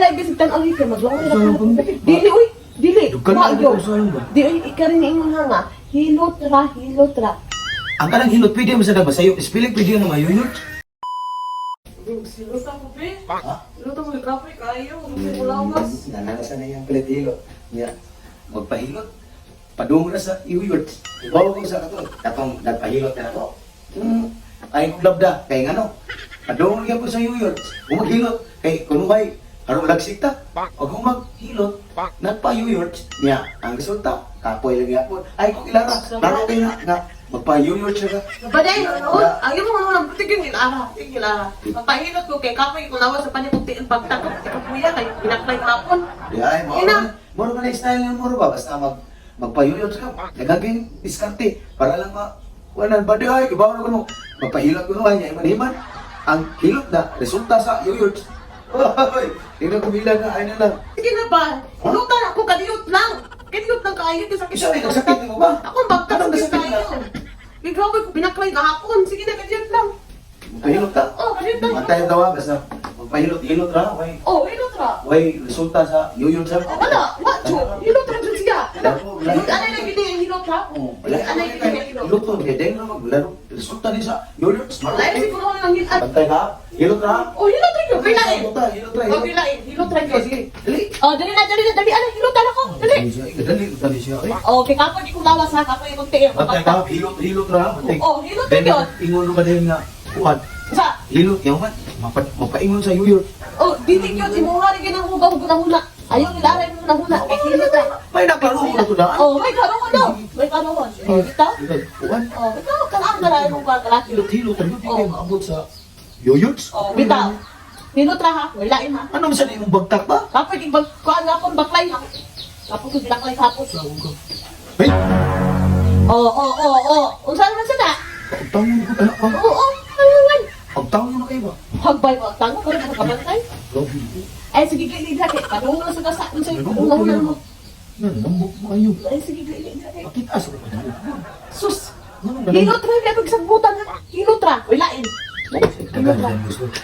Lagi si tan-aw kay maglaway ra. Saan ba? Dili uy, dili. Dugkan Wa na gyud. saan ba? Di uy, ika rin ingon ha nga. Hilot ra, hilot ra. Ang kanang hilot pwede mo sa ba sayo? Spelling pwede na mayuyot. Siluta ko, be. Siluta ko, kapoy kayo. Lawas. Nananasan na yung palit hilot. Nya, magpahilot. Padung na sa iyuyot. Ibaw ko sa kato. Katong nagpahilot na ako. Ay kong labda. Kay ngano. Padung na ko sa iyuyot. Umaghilot. Kay kunubay. Aron lagsik ta. Og umaghilot, nagpayuyot. Nya, ang resulta, kapoy lang yapon. Ay kung ilara, laro kay na nga magpayuyot siya ka. Baday, noon, ang imo mo nang tigil ilara, tigil ilara. Magpahilot ko kay kapoy ko lawas sa panyang tiin pagtakot sa kapuya kay binaklay hapon. Di ay, mo. Ina. Moro ka na style ng moro ba? Basta magpayuyot ka. Nagaging diskarte para lang ma wala ba di ay ibaw na kuno. Magpahilot kuno ay niya iman. Ang hilot na resulta sa yuyot. Oy, tingnan ko bilang na ay na lang. Sige na ba? Hilutan ako kadiyot lang. Kadiyot lang kaayo kay sakit. Isa ay nagsakit mo ba? Ako ang bagtak Anong sakit nasakit na? kayo. Kay kapoy ko binaklay gahapon. Sige na, kadiyot lang. Magpahilot ka. Oh, kadiyot lang. Matay daw basta magpahilot hilot ra way. Oh, hilot ra. Way resulta sa yuyot sa. Oh, wala, wa jo. Hilot ra jud siya. Wala. Hilot anay lang gid ang hilot ha. Oh, wala. Anay gid ang hilot. Hilot to, deng na maglaro. Resulta ni sa yuyot. Wala siguro lang hilot. Bantay ka. Hilot ra. Oh, hilot ra gyud. Lain. Hilot ra. Oh, lain. Hilot ra gyud. Sige, dali. Oh, dali na, dali na, dali. Ano, hilutan ako. Dali. Dali, dali siya. Eh. Oh, kay kapoy di ko lawas ha. Kapoy akong tiil. Bantay ka, hilot, hilot ra. Bantay. Oh, hilot ra yun. Ingon ka din nga. Kuan. Sa, Hilot yaw man. Mapaingon sa yuyot. oh, dili gyud imuha rin gyud ang hugaw na huna. Ayaw nila rin na huna. Kay hilot ra. May naklaro ko na to na. Oh, may karoon daw. May karoon. Oh, bitaw. Kuan. Oh, ikaw kalaang na rin mong kakalaki. Hilot, hilot. Ano di kayo maabot sa yuyot? Oh, bitaw. Hilot ra ha. Wala ha. Ano man sa imong bagtak ba? Kapoy kay bag kuan nga akong baklay ha. Kapoy ko baklay hapon. Hey, Oh. Unsa naman sa na? pagtangon ko tayo. Oo, ano man. Pagtangon na kayo ba? Hagbay mo tango pero makabantay. Grabe. Ay, sige, gili na kay. Padung na sa kasa. Unsa yung una mo? Nanambok mo kayo. Ay, sige, gili na kay. Pakita sa mga. Sus! Ano Hilot ra gyud sagbutan ha. Hilot ra, wala in.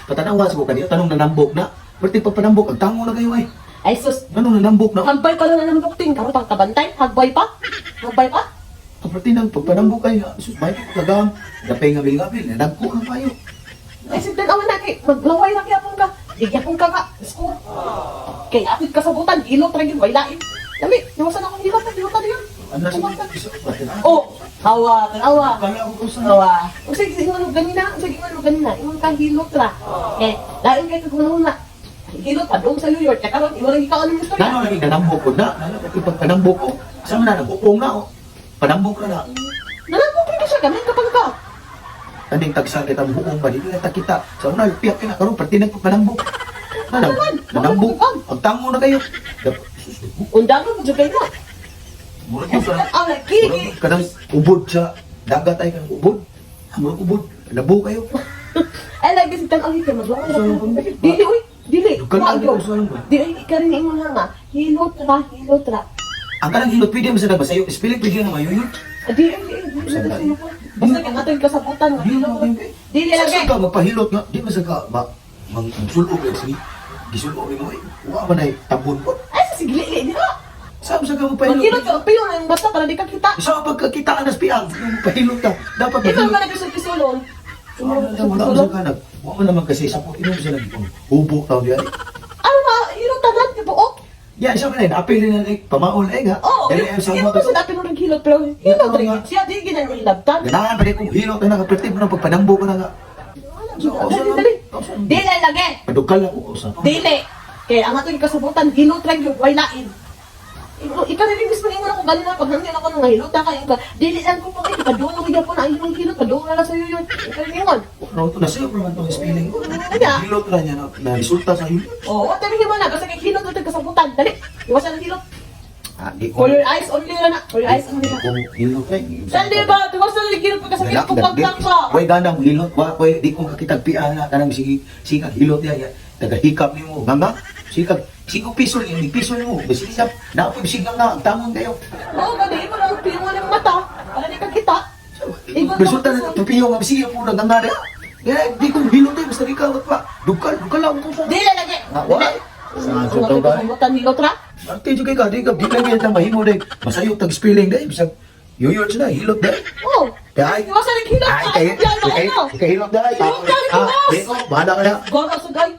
Patanawa sa ko kanina, tanong nanambok na. Perti pagpanambok, ang tango na kayo ay. Ay sus, Anong nanambok na? hagbay ka lang ng bukting karon pang kabantay, hagbay pa. Hagbay pa. Kaparti nang pagpanambok ay, sus, may kagam. Dapay nga bilgabil, nanagko na kayo. Ay sige, awan na kay maglaway na gyapon ka. Di gyapon ka ka. Diyos ko. Kay apit kasabutan, hilot ra gyud wala in. Dami, niwasan akong hilot, hilot na yun. Ano sa isa? Oh, hawa, tanawa. Kala ko sa Hawa. Ug sige, ingon mo ganina, sige ingon mo ganina, ingon ka hilot ra. Kay lain kay kag na. Hilot padung sa New York, kay karon imo rin ikaw anong istorya. Nano lagi nanambok ko na. Nano pag pagpanambok ko. Sa man na nagupong na oh. Panambok na na. Nalambok rin siya, gamit kapag ka. Kaning tagsa kita buong ba dili na ta kita. Sa una piyak na karon perti nang pagpanambok. Nanam, nanambok. Ang tango na kayo. Sus, Undangan mo dyan kayo na. Murag yun ka. Ang kiki. Kanang ubod sa dagat ay kanang ubod. Murag ubod. Labo kayo. Ay, lagi si Tan ang hikay, maglaway na. Dili, uy. Dili. Dugkan Wa na gyud. sa ba? Di, uy, ika rin ingon ha nga. Hilot ra, hilot ra. Ang kanang hilot pwede mo sa ba sayo? Spelling pwede na mayuyot. Ah, di, uy, di, di, di, di, basta kang ato'y kasabutan. Nga, Di hilot mo ra. Dili Sa lagi. ka magpahilot nga, di man sa ka ma mang sulog eh sige. Gisulog mo eh. Wa man ay tabon po. Ay, sa sige, li, di ha. Sa sa ka magpahilot. Maghilot ka, piyo na yung basta para di ka kita. Sa pagkakita na piang, magpahilot ka. Dapat Ikaw maghilot. ka na sa pisulon. Wala man sa ka nag. Wa man naman kasi sa inom sa nag hubo taw di ay. Ano ba, hilot tanan, di buok? Ya, isa man ay naapil na like pamaol ay nga. Oo, Dali ay sa hindi mga ko sa dati nung naghilot, pero hilot rin. Siya, di ginang hilabtan. Ganahan pa rin kung hilot na nakapertib na pagpanambo ka na nga. Dali, dali. Dili lagi. Padukal ako usa. Dili. Kaya ang atong kasabutan, hilot ra gyud, way lain. Ikaw rin mismo ingon ako ganina pag hangin ako nang hilot ka ka. Dili lang ko pag padung gyud po na imong hilot padung na lang sa iyo yun. Ikaw rin ingon. Ano to na siya man tong spelling ko. Ano? Hilot ra niya na, na resulta sa hilot. Oh, what tabi mo na basta kay hilot ra kasabutan. Dali. Iwasan ang hilot. Ah, di ko. For your eyes only ra na. For your eyes only Di na. ko hilot kay. Sandi ba? Tiwasan ang hilot pagkasakit ko pagtang pa. Way ganang hilot wa koy di ko kakitag pian na kanang sige sikag hilot ya ya. Tagahikap nimo nga sikag sigo piso ni piso nimo bisig na po bisig nga ang tamon kayo. Oo, gani mo lang piyo mo ng mata para di ka kita. Resulta na tupiyo nga bisig po nga nga. Di ko hilot eh basta ikaw pa. Dukal dukal lang ko sa. Dili lagi. Ah, wala. Sa Ang sa atong ka. kasabutan, hilot ra. Arte jud kay ka, di ka di lang gyud mahimo day. Masayop tag spelling day bisag yuyot sila hilot day. Oh. Ay. Iwasan ang hilot. Ay, kay Ay, kay ano? kay hilot day. Hilot ka, Ah, hilot. di ko bahala ka na. Gawa sa gay.